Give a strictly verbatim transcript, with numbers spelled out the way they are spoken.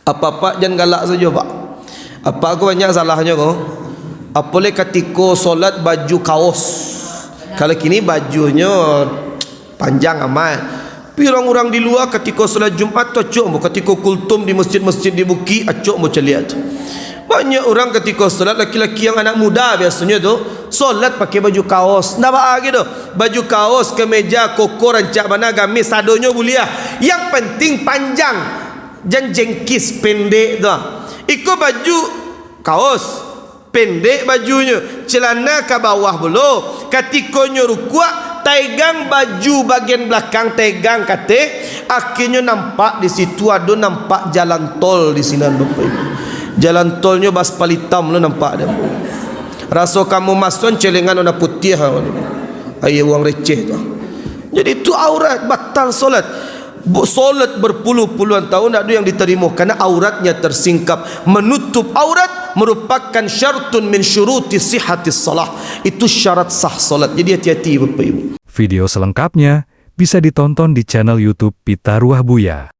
Apak-apak jan galak sajo, Pak. Apak ko banyak salahnyo ko. Apolai katiko solat baju kaos. Kalau kini bajunyo panjang amat. Tapi urang-urang di lua katiko solat Jumat tu acok ambo, katiko kultum di masjid-masjid di bukik acok ambo caliak tu. Banyak urang katiko solat, laki-laki yang anak muda biasonyo tu, solat pakai baju kaos. Ndak baa gitu. Baju kaos, kemeja, koko rancak bana, gamis, sadonyo buliah. Yang penting panjang. Jan jengkis, pendek tu. Iko baju kaos, pendek bajunyo, celana ka bawah pulo. Katikonyo rukuak, taegang baju bagian balakang, taegang kateh, akhirnyo nampak di situ ado nampak jalan tol di sinan, Bapak Ibu. Jalan tolnyo baaspal itam lo nampak dek ambo. Raso ka masuak celengan warna putiah. Aia uang receh tu. Jadi tu aurat, batal solat. Bu-, solat berpuluh-puluhan tahun ndak ado yang ditarimo, karena auratnya tersingkap. Menutup aurat merupakan syartun min syuruti sihhatis salah. Itu syarat sah solat. Jadi hati-hati, Bapak Ibu. Video selengkapnya bisa ditonton di channel YouTube Pitaruah Buya.